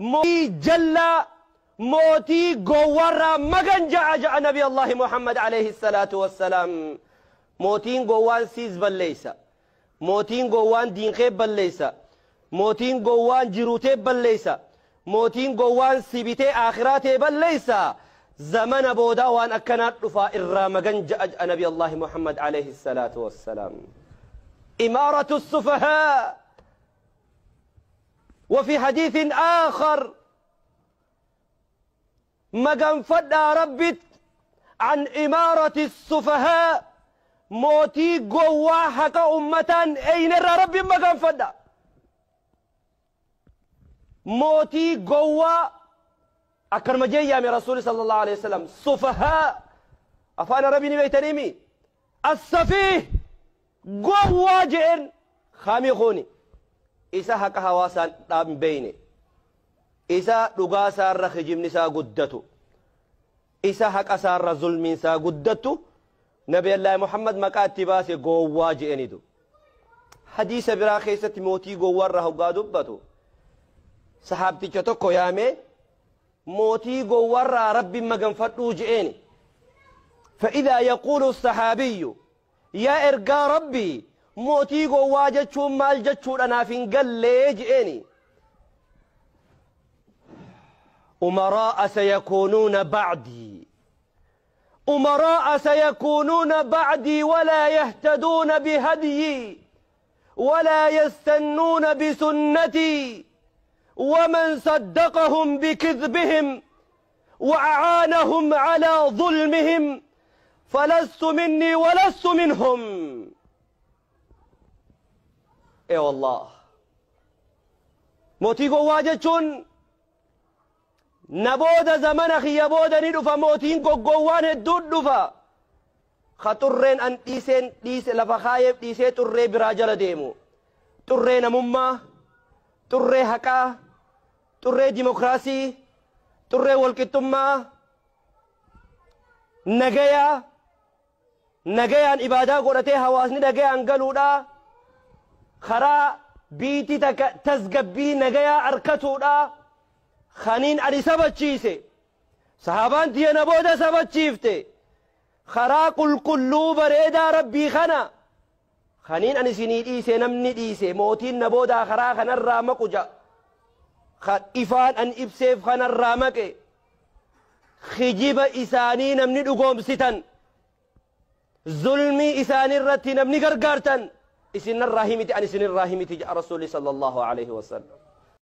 Mootii jallaa, mootii gowwaarraa magan ja'a ja'a Nabi Allahi Muhammad alayhi salaatu wassalaam. Mootiin gowwaan siis balleeysa. Mootiin gowwaan diinkee balleeysa. Mootiin gowwaan jiruutee balleeysa. Mootiin gowwaan si bitee aakhiraa tee balleeysa. Zamana boodaa waan akkanaa dhufaa irraa magan ja'a ja'a Nabi Allahi Muhammad alayhi salaatu wassalaam. Imaaratu sufahaa. وفي حديث آخر مغنفدها ربت عن إمارة السفهاء موتي قوة حق أمة أين ربي مغنفدها موتي قوة أكرم جاي من رسول صلى الله عليه وسلم سفهاء أفانا ربي نبيتنيمي السفيه قوة جئن خامي خوني isa haqa hawaasaan hin beeyne, isa dhugaa isaarra kijibni isaa guddatu, isa haqa isaarra zulmiin isaa guddattu, Nabi Allah Muhammad maqaa itti baase gowwaa je'enitu. Hadiisa biraa keessatti mootii gowwaarra hoggaa dubbatu sahaabticha tokko yaamee mootii gowwaarraa rabbiin maganfadhuu je'eeni. فإذا يقول الصحابي يا إرقى ربي mootii gowwaa jechuun maal jechuudha naaf hin gallee je'eeni. أمراء سيكونون بعدي، أمراء سيكونون بعدي ولا يهتدون بهديي ولا يستنون بسنتي ومن صدقهم بكذبهم وأعانهم على ظلمهم فلست مني ولست منهم. اي والله mootii gowwaa jechuun na booda zamana kiyya booda ni dhufa mootiin goggowwaan hedduun dhufa ka xurreen an dhiiseen dhiise lafa kaayeef dhiisee xurree biraa jala deemu, xurree namummaa, xurree haqaa, xurree dimokiraasii, xurree walqixxummaa, nagayaa, nagayaan ibaadaa godhatee hawaasni nagayaan galuudha, karaa biitii takka tasgabbii nagayaa arkatuudha. Kaniin ani sabachiise sahaabaan tiyya na booda sabachiifte karaa qulqulluu bareedaa rabbii kana kaniin ani isinii dhiise namni dhiise mootiin na boodaa karaa kanarraa maqu ja'a ka ifaan an ibseef kanarraa maqe kijiba isaanii namni dhugoomsitan zulmii isaanii irratti namni gargaartan isinirraa himiti ani isinirraa himiti ja'a rasuulli sallallahu alaihi wasallam.